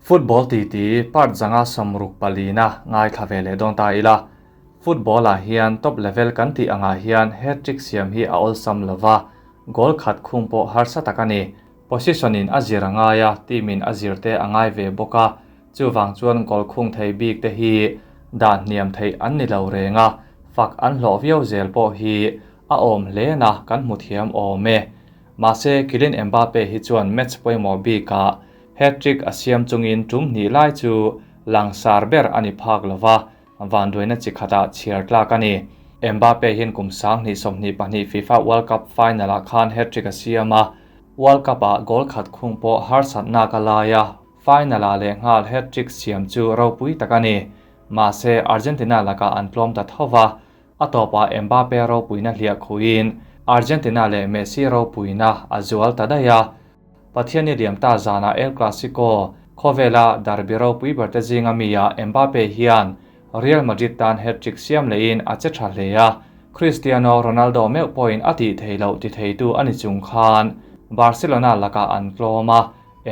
Football titi part 164na ngaithla ve leh dawn ta ila. Football ah hian top level kan tih angah hian hat-trick siam hi a awlsam lova, goal khat khung pawh harsa tak a ni. Position in a zir a ngai a, team in a zir te a ngai ve bawk a, chuvang chuan goal khung thei bik te hi dah hniam theih an ni lo reng a, fak an hlawh viau zel pawh hi a awm hle na kan hmu thiam awm e. Mahse Kylian Mbappe hi chuan match pawimawh bikah hat-trick a siam chungin tum hnih lai chu langsar ber a ni phak lova, vanduaina chi khatah chhiar tlak a ni. Mbappe hian kum 2022 FIFA World Cup final-ah khan hat-trick a siam a, World Cup-ah goal khat khung pawh harsatna ka lai a, final-ah lehnghal hat-trick siam chu ropui tak a ni. Mahse, Argentina lakah an tlawm ta tho va, a tawpah Mbappe ropuina hliah khuin Argentina leh Messi ropuina a zual ta daih a. Pathianni liam ta zanah El Clasico khawvela derby ropui ber te zinga mi ah Mbappe hian Real Madrid tan hat-trick siam lehin a che tha hle a, Cristiano Ronaldo meuh pawhin a tih theih loh ti theitu a ni chung khan Barcelona lakah an tlawm a,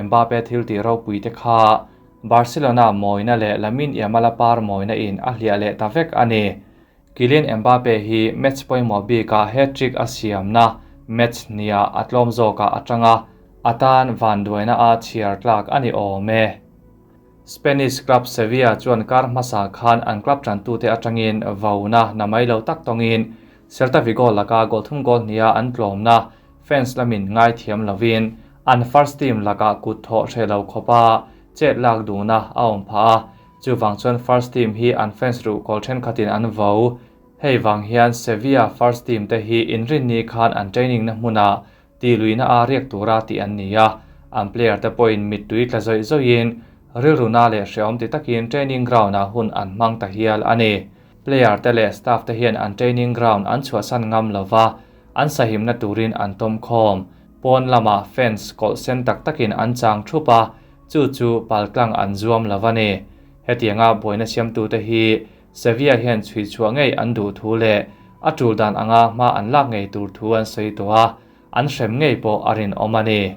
Mbappe thil tih ropui te kha Barcelona mawina leh Lamine Yamal-a par mawina in a hliah leh ta vek a ni. Kylian Mbappe hi match pawimawh bikah hat-trick a siamna match hniah a tlawm zawkah a tang a, a tan vanduaina a chhiar tlak a ni awm e. Spanish club Sevilla chuan kar hmasa khan an club tantute atangin vauna namai lo tak tawngin Celta Vigo laka goal thum goal hniha an tlawmna fans lamin ngaithiam lovin an first team lakah kut thawh hreh lo khawpa chet lak duhna a awm phah a, Chuvang chuan first team hi an fans ruhkawl thenkhatin an vo. Hei vang hian Sevilla first team te hi inrinni khan an training na hmunah tih luihna a riak tura tih an ni a, an player te pawhin mittui tla zawih zawihin rilruna leh hrehawm ti takin training ground ah hun an hmang ta hial a ni. Player te leh staff te hian an training ground an chhuahsan ngam lova, an sahimna turin an tawm khawm. Pawn lamah fans kawlh sen tak takin an chang thup a, Chu chu paltlang an zuam lo a ni. Hetianga buaina siamtute hi Sevilla hian chhui chhuah ngei an duh thu leh a tul dan anga hma an lak ngei tur thu an sawi tawh a, an hrem ngei pawh a rinawm a ni.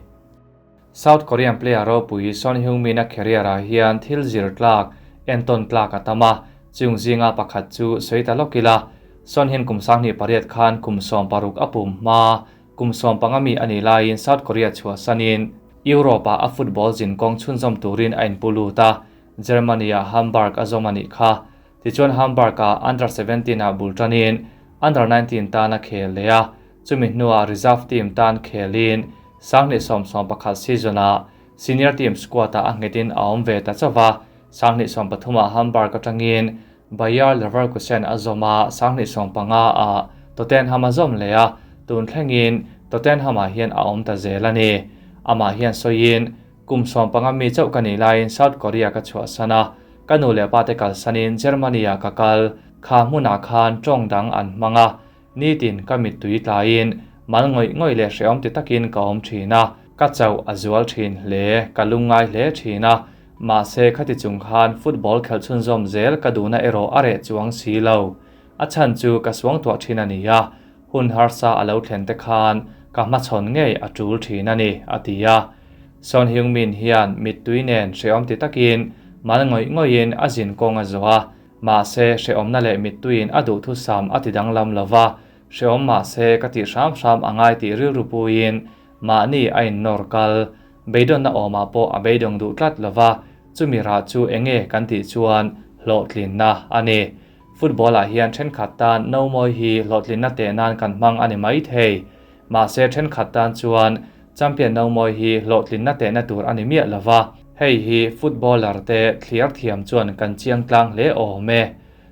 South Korean player ropui Son Heung-min-a career-ah hian thil zir tlak, entawn tlak a tam a, chung zinga pakhat chu sawi ta lawk ila, Son hian kum 28 khan kum 16 a pum hma, Kum 15 mi a nih laiin South Korea chhuahsanin Europe-ah a football zinkawng chhunzawm turin a inpu lut a, Germany-ah Hamburg a zawm a nih kha. Tichuan Hamburg-ah Under 17-ah bul tanin Under 19 tan a khel leh a, chumi hnuah reserve team tan khelin 2011 season-ah senior team squad-ah a nghetin a awm ve ta chauh a, 2013-ah Hamburg atangin Bayer Leverkusen a zawm a, 2015-ah Tottenham a zawm leh a, tun thlengin Tottenham-ah hian a awm ta zel a ni. Amah hian sawiin, Kum 15 mi chauh ka nih laiin South Korea ka chhuahsan a, ka nu leh pate kalsanin Germany-ah ka kal. Kha hmunah khan tawng dang an hmang a, nitin ka mittui tlaiin mal ngawih ngawih leh hrehawm ti takin ka awm thin a, ka chauh a zual thin hle, ka lungngai hle thin a. Mahse, khati chung khan football khelh chhunzawm zel ka duhna erawh a reh chuang si lo. A chhan chu ka suangtuah thin a ni a, hun harsa a lo thlen te khan ka hmachhawn ngei a tul thin a ni, a ti a. Son Heung-min hian mittui nen hrehawm ti takin mal ngawih ngawihin a zin kawng a zawh a, mahse hrehawmna leh mittuiin a duhthusam a ti danglam lo va, hrehawm mahse ka tih hram hram a ngai tih rilru puiin mahni a innawr kal. Beidawnna awmah pawh a beidawng duh tlat lo va, chumi rah chu eng nge kan tih chuan hlawhtlinna a ni. Football-ah hian thenkhat tan no mawi hi hlawhtlinna teh nan kan hmang a ni mai thei. Mahse thenkhat tan chuan champion no mawi hi hlawhtlinna tehna tur a ni miah lo va, hei hi footballer te thliar thiam chuan kan chiang tlang hle awm e.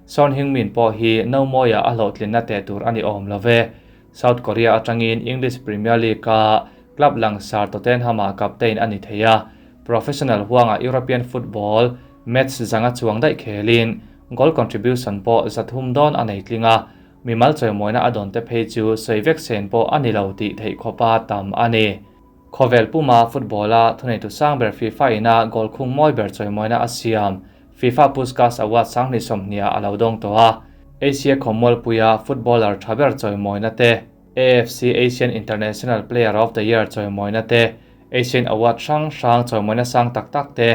Son Heung-min pawh hi no mawiah a hlawhtlinna teh tur a ni awm lo ve. South Korea atangin English Premier League-a club langsar Tottenham-ah captain a ni thei a, professional huangah European football match zanga chuang daih khelin goal contribution pawh 300 dawn a nei tling a, mimal chawimawina a dawn te phei chu sawi vek sen pawh a ni lo tih theih khawpa tam a ni. Khawvel puma football-a thuneitu sang ber FIFA ina goal khung mawi ber chawimawina a siam FIFA Puskas Award 2020-ah a lo dawng tawh a, Asia khawmualpuia footballer tha ber chawimawina te, AFC Asian International Player of the Year chawimawina te, Asian Award hrang hrang chawimawina sang tak tak te,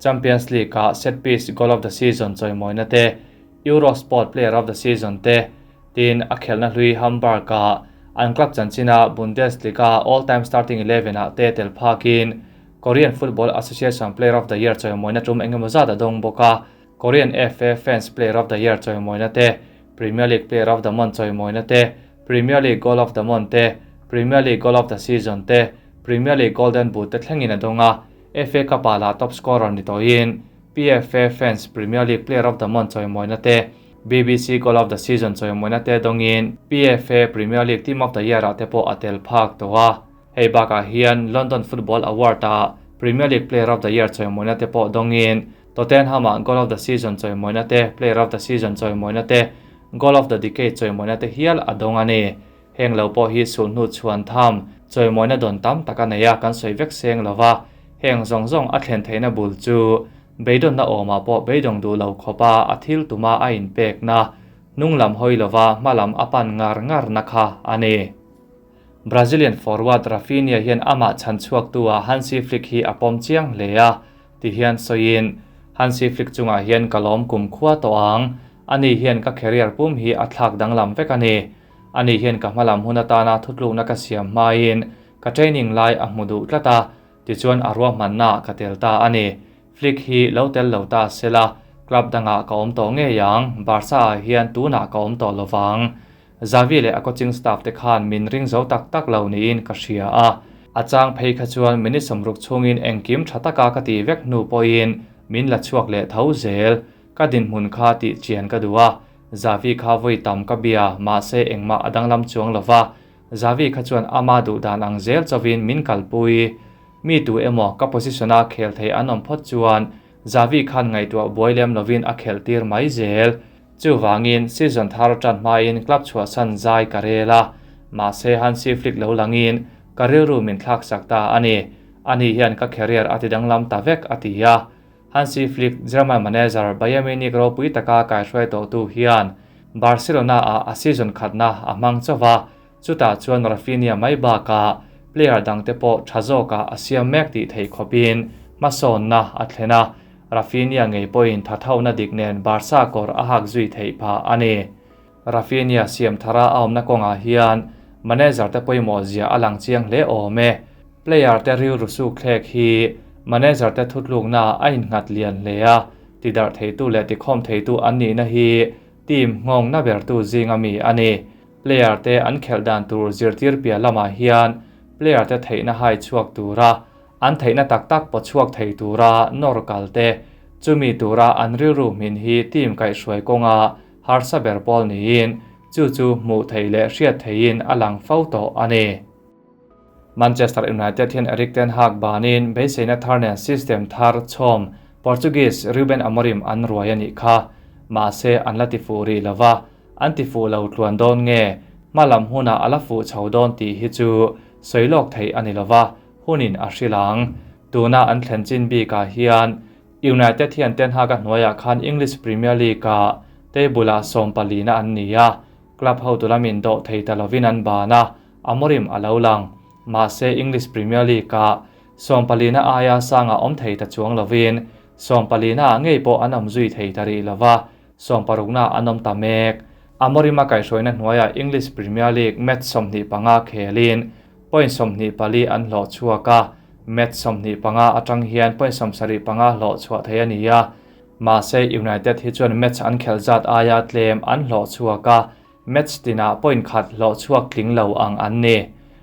Champions League-ah Set Piece Goal of the Season chawimawina te, Eurosport Player of the Season te, tin a khelhna hlui Hamburg-ah an club chanchina Bundesliga All-Time Starting Eleven-ah te tel phakin Korean Football Association Player of the Year chawimawina tum engemaw zat a dawng bawk a, Korean FA Fans Player of the Year chawimawina te, Premier League Player of the Month chawimawina te, Premier League Goal of the Month te, Premier League Goal of the Season te, Premier League Golden Boot te thlengin a dawng a, FA Cup-ah lah top scorer ni tawhin PFA Fans Premier League Player of the Month chawimawina te, BBC Goal of the Season chawimawina te dawngin PFA Premier League Team of the Year-ah te pawh a tel phak tawh a. Hei bakah hian London Football Award-ah Premier League Player of the Year chawimawina te pawh dawngin Tottenham-ah Goal of the Season chawimawina te, Player of the Season chawimawina te, Goal of the Decade chawimawina te hial a dawng a ni. Heng lo pawh hi sulhnu chhuan tham chawimawina dawn tam tak a nei a, kan sawi vek seng lo va. Heng zawng zawng a thlen theihna bul chu beidawnna awmah pawh beidawng duh lo khawpa a thil tuma a inpekna, hnung lam hawi lova hma lam a pan ngar ngarna kha a ni. Brazilian forward Raphinha hian amah chhan chhuaktu-ah Hansi Flick hi a pawm chiang hle a, ti hian sawiin, Hansi Flick chungah hian ka lawm kum khua tawh ang, ani hian ka career pum hi a thlak danglam vek a ni. Ani hian ka hmalam hun atana thutlukna ka siam hmain ka training lai a hmu duh tlat a, tichuan a ruahmannaah ka tel ta a ni. Flick hi lo tel lo ta sela, club dangah ka awm tawh ngei ang, Barca-ah hian tunah ka awm tawh lovang. Xavi leh a coaching staff te khan min ring zo tak tak lo niin ka hria a. A chang phei kha chuan minute sawmruk chhungin engkim tha taka ka tih vek hnu pawhin min la chhuak leh tho zel. Ka dinhmun kha tih chian ka duh a, Xavi kha vawi tam ka bia, mahse engmah a danglam chuang lo va, Xavi kha chuan ama duh dan ang zel chauhin min kalpui. Mi tu emaw ka position-a khel thei an awm phawt chuan Xavi khan ngaihtuah buai lem lovin a khelh tir mai zel. Chuvangin season thar tan hmain club chhuahsan zai ka rel a, mahse Hansi Flick lo langin ka rilru min thlaksak ta a ni. Ani hian ka career a ti danglam ta vek, a ti a. Hansi Flick, German manager Bayern Munich ropui taka kaihruai tawhtu hian Barcelona-ah a season khatna a hmang chauh a, chutah chuan Raphinha mai bakah player dangte pawh tha zawkah a siam mek tih theih khawpin hmasawnna a thlen a, Raphinha ngei pawhin thathona dik nen Barca kawr a hak zui theih phah a ni. Raphinha siam thara a awmna kawngah hian manager te pawimawh zia a lang chiang hle awm e. Player te rilru suk thlek hi manager te thutlukna a innghat lian hle a, tidarh theitu leh tikhawm theitu an nihna hi team nghawng na bertu zinga mi a ni. Player te an khelh dan tur zirtir piah lamah hian player te theihna hai chhuak tura an theihna tak tak pawchhuak thei tura nawr kal te, chumi tura an rilru hmin hi team kaihhruai kawnga harsa ber pawl niin chu chu hmuh theih leh hriat theihin a lang fo tawh a ni. Manchester United hian Erik ten Hag banin beiseina thar nen system thar chhawm Portuguese Ruben Amorim an ruai a nih kha. Mahse an la tifuh rih lo va, an tifuh lo tluan dawn nge hma lam hunah a la fuh chho dawn tih hi chu sawi lawk theih a ni lo va, hunin a hrilh ang. Tuna an thlen chin bikah hian United hian Ten Hag a hnuaiah khan English Premier League-ah table-ah sawmpalina an ni a, Club hotu lamin dawh thei ta lovin an ban a, Amorim a lo lang. Mahse English Premier League-ah sawmpalina aia sanga awm thei ta chuang lovin sawmpalina ngei pawh an awm zui thei ta rih lova, sawmparukna an awm ta mek. Amorim-a kaihhruaina hnuaiah English Premier League match 25 khelin point 24 an hlawh chhuak a, match 25 atang hian point 75 hlawh chhuah thei a ni a. Mahse United hi chuan match an khelh zat aia tlem an hlawh chhuak a, match tinah point khat hlawh chhuak tling lo ang an ni.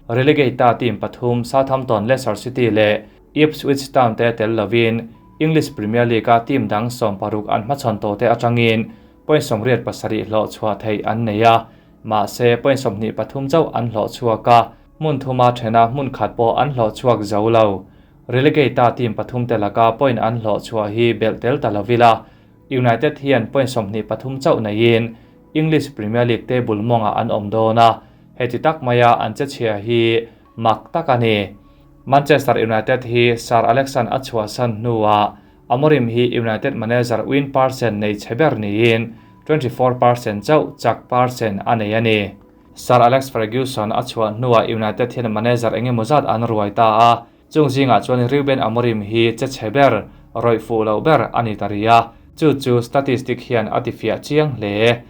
Relegate-a team pathum Southampton, Leicester City leh Ipswich Town te tel lovin English Premier League-a team dang 16 an hmachhawn tawhte atangin point 87 hlawh chhuah theih an nei a, mahse point 23 chauh an hlawh chhuak a, hmun thuma thena hmun khat pawh an hlawh chhuak zo lo. Relegate-a team pathum te laka point an hlawh chhuah hi belh tel ta lovila, United hian point 23 chauh neiin English Premier League table mawngah an awm dawn a, heti tak maia an che chhia hi mak tak a ni. Manchester United hi Sir Alex-a'n a chhuahsan hnuah Amorim hi United manager win percent nei chhe ber niin 24% chauh chak percent a nei a ni. Sir Alex Ferguson a chhuah hnuah United hian manager engemaw zat an ruai ta a, chung zingah chuan Ruben Amorim hi che chhe ber rawih fuh loh ber a ni ta rih a, chu chu statistic hian a tifiah chiang hle.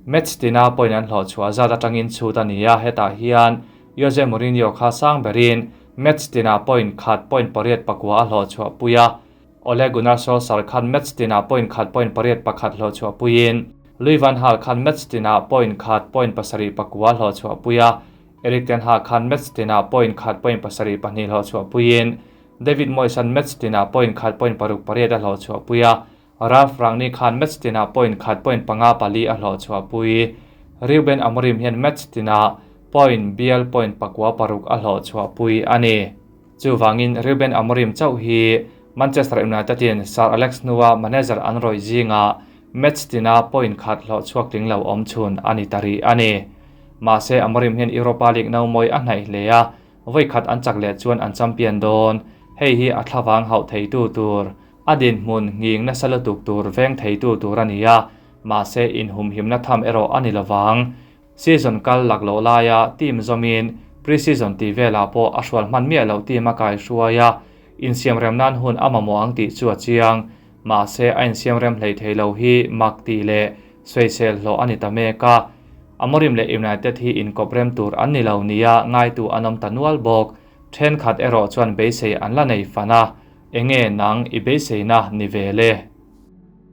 Match tina point an hlawh chhuah zat atangin chhut a ni a, hetah hian Jose Mourinho kha sang berin match tinah point khat point pariat pakua a hlawh chhuah pui a, Ole Gunnar Solskjaer khan match tinah point khat point pariat pakhat hlawh chhuah puiin Louis van Gaal khan match tinah point khat point pasarih pakua hlawh chhuah pui a, Erik ten Hag khan match tinah point khat point pasarih pahnih hlawh chhuah puiin David Moyes an match tinah point khat point paruk pariat a hlawh chhuah pui a, Ralf Rangnick khan match tinah point khat point panga pali a hlawh chhuah pui. Ruben Amorim hian match tinah point bial point pakua paruk a hlawh chhuah pui a ni. Chuvangin Ruben Amorim chauh hi Manchester United in Sir Alex hnua manager an rawih zingah match tina point khat hlawh chhuak tling lo awm chhun a ni ta rih a ni. Mahse Amorim hian Europa League no mawi a hnaih hle a, vawi khat an chak leh chuan an champion dawn. Hei hi a thlavang hauh theitu tur, a dinhmun nghing nasa lutuk tur veng theitu tur a ni a, mahse inhumhimna tham erawh a ni lovang. Season kal lak loh laia team zawmin pre-season tih velah pawh a hrual hman miah loh team a kaihruai a, insiamrem nan hun a mamawh ang tih chu a chiang. Mahse a insiamrem hlei thei lo hi mak tih leh sawisel hlawh a ni ta mek a. Amorim leh United hi inkawp rem tur an ni lo nia ngaitu an awm ta nual bawk. Thenkhat erawh chuan beisei an la nei fan a, enge nang i beiseina ni ve le?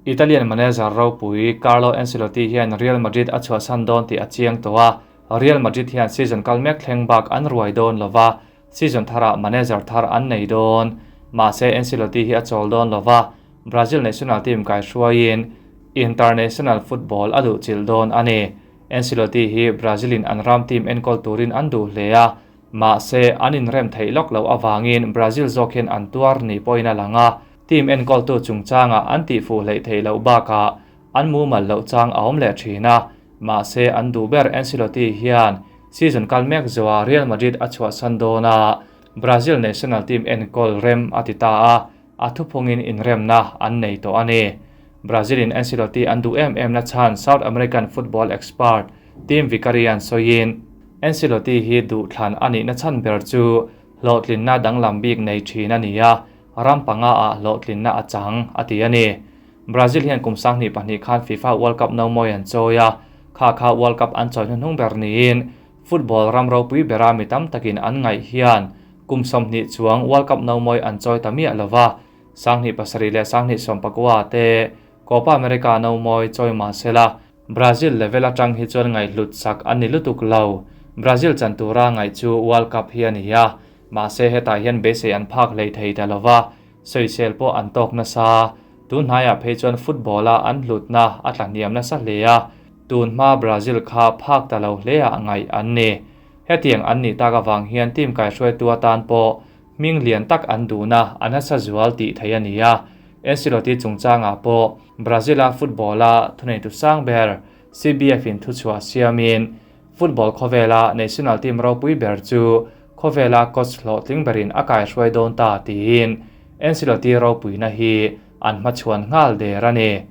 Italian manager ropui Carlo Ancelotti hian Real Madrid a chhuahsan dawn tih a chiang tawh a, Real Madrid hian season kal mek thleng bak an ruai dawn lo va, season tharah manager thar an nei dawn. Mahse Ancelotti hi a chawl dawn lo va, Brazil national team kaihruaiin international football a duh chilh dawn a ni. Ancelotti hi Brazil-in an ram team enkawl turin an duh hle a, mahse an inrem theih lawk loh avangin Brazil zawk hian an tuar ni pawhin a lang a, Team enkawltu chungchangah an tihfuh hleih theih loh bakah an mumal loh chang a awm leh thin a, mahse an duh ber Ancelotti hian season kal mek zawha Real Madrid a chhuahsan dawn a, Brazil national team enkawl rem a ti ta a, a thuphungin inremna an nei tawh a ni. Brazil-in Ancelotti an duh em em na chhan South American football expert Tim Vickery-a'n sawiin, Ancelotti hi duhthlan a nihna chhan ber chu hlawhtlinna danglam bik nei thin a ni a, ram panga ah hlawhtlinna a chang, a ti a ni. Brazil hian kum 2002 khan FIFA World Cup no mawi an chawi a, kha kha World Cup an chawi hnuhnung ber niin football ram ropui bera mi tam takin an ngaih hian kum 20 chuang World Cup no mawi an chawi ta miah lova, 2007 leh 2019 te Copa America no mawi chawi mahsela Brazil level atang hi chuan ngaihhlut sak an ni lutuk lo. Brazil chan tura ngaih chu World Cup hi a ni a, mahse hetah hian beisei an phak hlei thei ta lova, sawisel pawh an tawk nasa. Tun hnaiah phei chuan football-a an hlutna a tlahniam nasa hle a, tun hma Brazil kha phak ta lo hleah ngaih an ni. Hetiang an nih tak avang hian team kaihruaitu atan pawh hming lian tak an duhna a nasa zual tih theih a ni a, Ancelotti chungchangah pawh Brazil-a football-a thuneitu sang ber CBF-in thuchhuah siamin football khawvela national team ropui ber chu khawvela coach hlawhtling berin a kaihruai dawn ta tiin Ancelotti ropuina hi an hmachhuan nghal der a ni.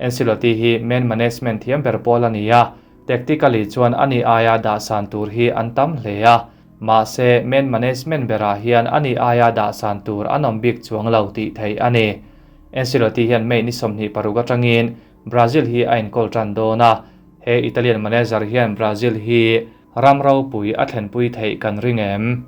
Ancelotti hi man management thiam ber pawl a ni a, tactically chuan ani aia dahsan tur hi an tam hle a, mahse man management berah hian ani aia dahsan tur an awm bik chuang lo tih theih a ni. Ancelotti hian May ni 26 atangin Brazil hi a inkawl tan dawn a, he Italian manager hian Brazil hi ram ropui a thlenpui theih kan ring em.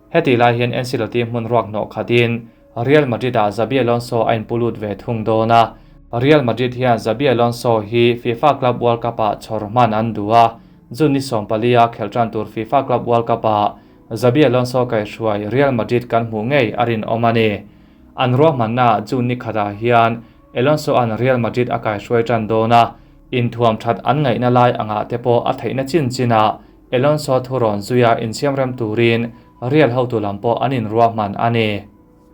Heti lai hian Ancelotti hmun ruak hnawh khatin Real Madrid-ah Xabi Alonso a inpulut ve thung dawn a, Real Madrid hian Xabi Alonso hi FIFA Club World Cup-ah chhawr hman an duh a, June ni 14 a khelh tan tur FIFA Club World Cup-ah Xabi Alonso kaihruai Real Madrid kan hmuh ngei a rinawm a ni. An ruahmannaah June ni khatah hian Alonso-a'n Real Madrid a kaihruai tan dawn a, inthuam that an ngaihna lai angah te pawh a theihna chin chinah Alonso thurawn zuia insiamrem turin Real hotu lam pawh an inruahman a ni.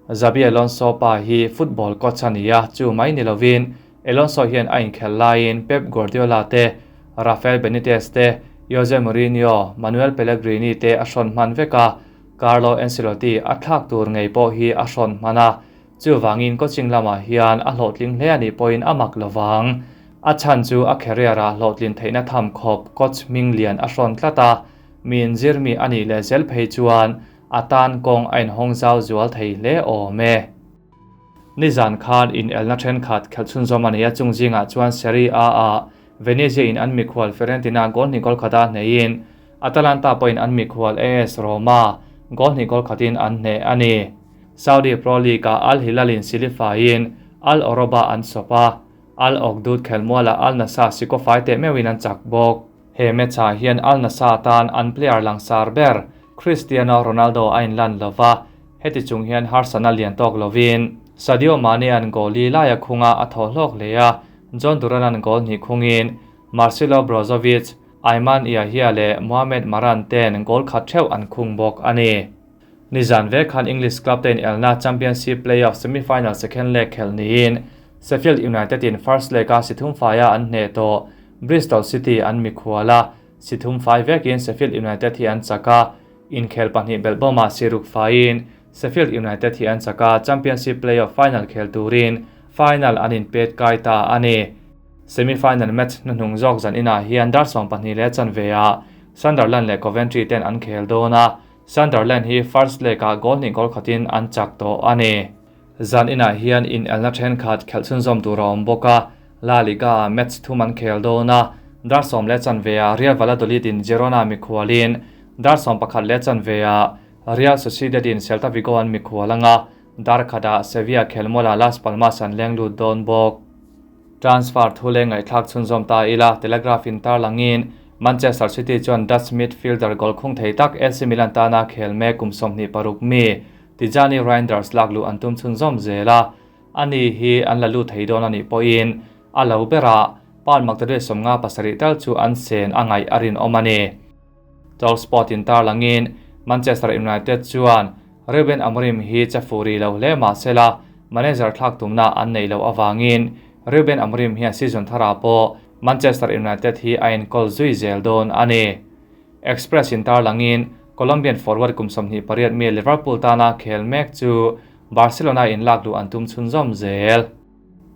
Xabi Alonso pa hi football coach a ni a, chu mai ni lovin Alonso hian a inkhelh laiin Pep Guardiola te, Rafael Benitez te, Jose Mourinho, Manuel Pellegrini te a hrawn hman vek a, Carlo Ancelotti a thlak tur ngei pawh hi a hrawn hman a, chuvangin coaching lamah hian a hlawhtling hle a nih pawhin a mak lovang. A chhan chu a career-ah hlawhtlin theihna tham khawp coach hming lian a hrawn tlat a, mi inzirmi a nih leh zel phei chuan a tan kawng a inhawng zau zual thei hle awm e. Nizan khan inelna thenkhat khelh chhunzawm a nei a, chung zingah chuan Serie A ah Venezia in an mikhual Fiorentina goal hnih goal khata hneihin Atalanta pawhin an mikhual AS Roma goal hnih goal khatin an hneh a ni. Saudi Pro League-ah Al Hilal in silifaiin Al Oroba an sawp a, Al Okhdood khelmualah Al Nassr sikaw fai teh meuhin an chak bawk. He match-ah hian Al Nassr tan an player langsar ber Cristiano Ronaldo a inlan lo va, heti chung hian harsatna lian tawk lovin Sadio Mane-a'n goal li laia khunga a thaw hlawk hle a, Jhon Duran-a'n goal hnih khungin Marcelo Brozovic, Ayman Yahia leh Mohamed Maran ten goal khat theuh an khung bawk a ni. Nizan vek khan English club te inelna Championship play-off semi-final second leg khelh niin Sheffield United in first leg-a si thum faia an hneh tawh Bristol City an mikhual a, si thum fai vekin Sheffield United hi an chak a, inkhel pahnih belhbawmah si ruk faiin Sheffield United hi an chak a, Championship play-off final khel turin final an inpet kai ta a ni. Semi-final match hnuhnung zawk zan inah hian dar 12 leh chanve ah Sunderland leh Coventry ten an khel dawn a, Sunderland hi first leg-ah goal hnih goal khatin an chak tawh a ni. Zan inah hian inelna thenkhat khelh chhunzawm tur a awm bawk a, La Liga-ah match thum an khel dawn a, dar sawm leh chanve ah Real Valladolid in Girona mikhualin, dar 11 leh chanve ah Real Sociedad in Celta Vigo an mikhual anga, dar khatah Sevilla khelmualah Las Palmas an leng lut dawn bawk. Transfer thu leh ngaihthlak chhunzawm ta ila, Telegraph in tarlangin Manchester City chuan Dutch midfielder goal khung thei tak AC Milan tana khel mek kum 26 mi Tijjani Reijnders lak luh an tum chhunzawm zel a, ani hi an la lut thei dawn a nih pawhin a lo berah pound maktaduai 57 tal chu an sen a ngaih a rinawm a ni. Talksport in tarlangin Manchester United chuan Ruben Amorim hi chafuri lo hle mah sela manager thlak tumna an nei loh avangin Ruben Amorim hian season tharah pawh Manchester United hi a enkawl zui zel dawn a ni. Express in tarlangin Colombian forward kum 28 mi Liverpool tana khel mek chu Barcelona in lak luh an tum chhunzawm zel.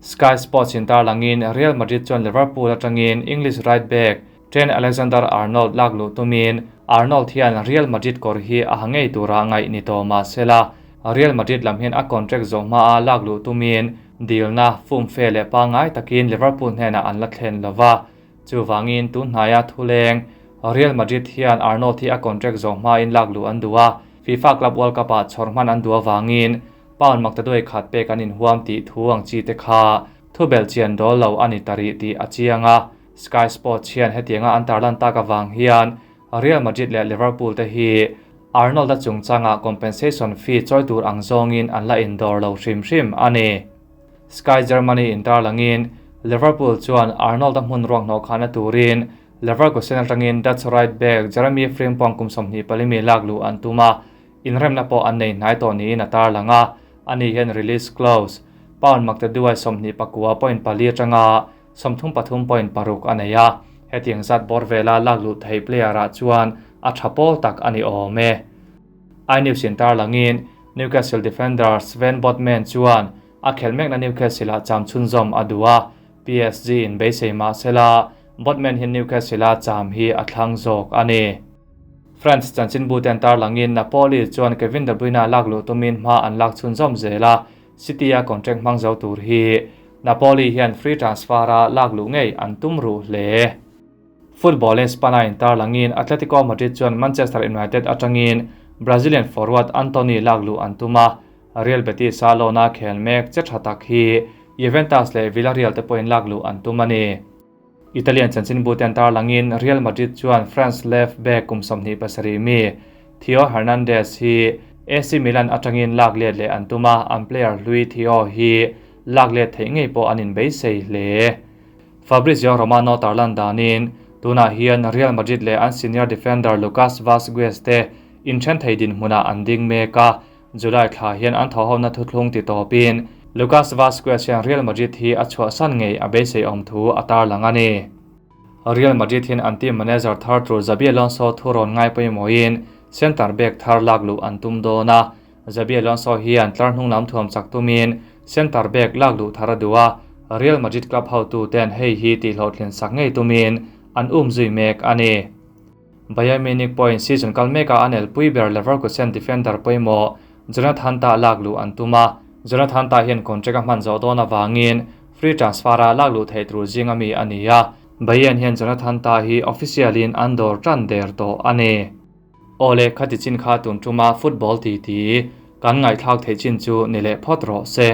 Sky Sports in tarlangin Real Madrid chuan Liverpool atangin English right back Trent Alexander-Arnold lak luh tumin Arnold hian Real Madrid kawr hi a ha ngei tura ngaih ni tawh mah sela, Real Madrid lam hian a contract zawh hmaa lak luh tumin dilna fumfe leh pangngai takin Liverpool hnenah an la thlen lo va. Chuvangin tun hnaia thuleng Real Madrid hian Arnold hi a contract zawh hmain lak luh an duh a, FIFA Club World Cup-ah chhawr hman an duh avangin pound maktaduai khat pek an inhuam tih thu ang chi te kha thubelh chian dawl lo a ni ta rih tih a chiang a. Sky Sports hian hetianga an tarlan tak avang hian Real Madrid leh Liverpool te hi Arnold-a chungchangah compensation fee chawi tur ang zawngin an la indawr lo hrim hrim a ni. Sky Germany in tarlangin Liverpool chuan Arnold-a hmun ruak hnawh khahna turin Leverkusen atangin Dutch right back Jeremy Frimpong kum 24 mi lak luh an tum a, inremna pawh an nei hnai tawh niin a tarlang a, ani hian release clause pound maktaduai 29.4 atanga 33.6 a nei a, hetiang zat bawr vela lak luh thei player ah chuan a tha pawl tak a ni awm e. iNews in tarlangin Newcastle defender Sven Botman chuan a khelh mekna Newcastle ah cham chhunzawm a duh a, PSG in beisei mah sela Botman hian Newcastle a cham hi a thlang zawk a ni. France chanchinbu ten tarlangin Napoli chuan Kevin De Bruyne lak luh tumin hma an lak chhunzawm zel a, City a contract hmang zo tur hi Napoli hian free transfer a lak luh ngei an tum ruh hle. Football Espana in tarlangin Atletico Madrid chuan Manchester United atangin Brazilian forward Antony lak luh an tum a, Real Betis a loan a khel mek che tha tak hi Juventus leh Villarreal te pawhin lak luh an tum a ni. Italian chanchinbu ten tarlangin Real Madrid chuan France left back kum 27 mi Theo Hernandez hi AC Milan atangin lak let leh an tum a, an player hlui Theo hi lak let theih ngei pawh an inbeisei hle. Fabrizio Romano tarlan danin tunah hian Real Madrid leh an senior defender Lucas Vazquez te inthen thei dinhmunah an ding mek a, July thla hian an thawhhawmna thuthlung ti tawpin Lucas Vazquez hian Real Madrid hi a chhuahsan ngei a beisei awm thu a tarlang a ni. Real Madrid hian an team manager thar tur Xabi Alonso thu rawn ngai pawimawhin centre back thar lak luh an tum dawn a, Xabi Alonso hian tlar hnung lam thuam chak tumin centre back lak luh thar a duh a, Real Madrid club hotu ten hei hi tihhlawhtlin sak ngei tumin an um zui mek a ni. Bayern Munich pawhin season kal mekah an elpui ber Leverkusen defender pawimawh Jonathan Tah lak luh an tum a, Jonathan Tah hian contract a hman zawh dawn avangin free transfer-a lakluh theih tur zinga mi a ni a, Bayern hian Jonathan Tah hi official-in an dawr tan der tawh a ni. Awle, khati chin kha tun tuma football titi kan ngaihthlak theih chin chu ni leh phawt rawh se.